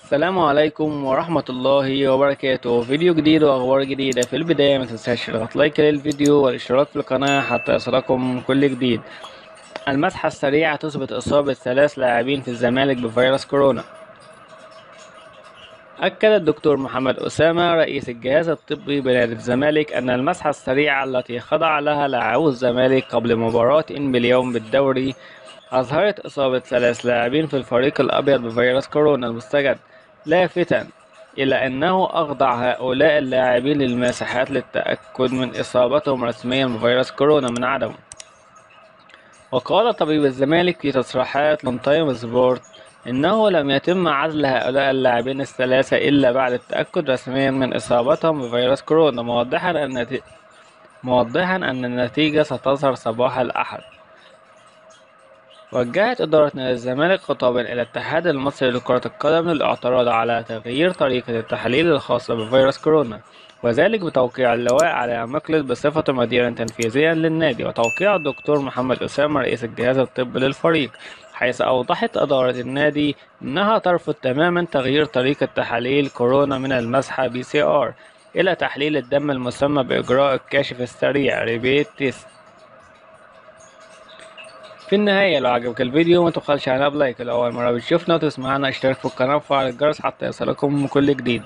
السلام عليكم ورحمة الله وبركاته. فيديو جديد وأخبار جديدة. في البداية ما تنساش تضغط لايك للفيديو والاشتراك في القناة حتى يصلكم كل جديد. المسحة السريعة تثبت إصابة 3 لاعبين في الزمالك بفيروس كورونا. أكد الدكتور محمد أسامة رئيس الجهاز الطبي بنادي الزمالك أن المسحة السريعة التي خضع لها لاعبو الزمالك قبل مباراة باليوم بالدوري أظهرت إصابة 3 لاعبين في الفريق الأبيض بفيروس كورونا المستجد، لافتا إلى أنه أخضع هؤلاء اللاعبين للمساحات للتأكد من إصابتهم رسميا بفيروس كورونا من عدمه. وقال طبيب الزمالك في تصريحات لتايم سبورت إنه لم يتم عزل هؤلاء اللاعبين الثلاثة إلا بعد التأكد رسميا من إصابتهم بفيروس كورونا، موضحا أن النتيجة ستظهر صباح الأحد. وجهت إدارة نادي الزمالك خطابا إلى الاتحاد المصري لكرة القدم للاعتراض على تغيير طريقة التحليل الخاصة بفيروس كورونا، وذلك بتوقيع اللواء علي مقلد بصفة مديرا تنفيذيا للنادي، وتوقيع الدكتور محمد أسامة رئيس الجهاز الطبي للفريق، حيث أوضحت إدارة النادي أنها ترفض تماما تغيير طريقة تحاليل كورونا من المسحة PCR إلى تحليل الدم المسمى بإجراء الكاشف السريع ريبيت تيست. في النهاية لو عجبك الفيديو ما تبخلش علينا بلايك، لو أول مرة بتشوفنا وتسمعنا اشترك في القناة وفعل الجرس حتى يصلكم كل جديد.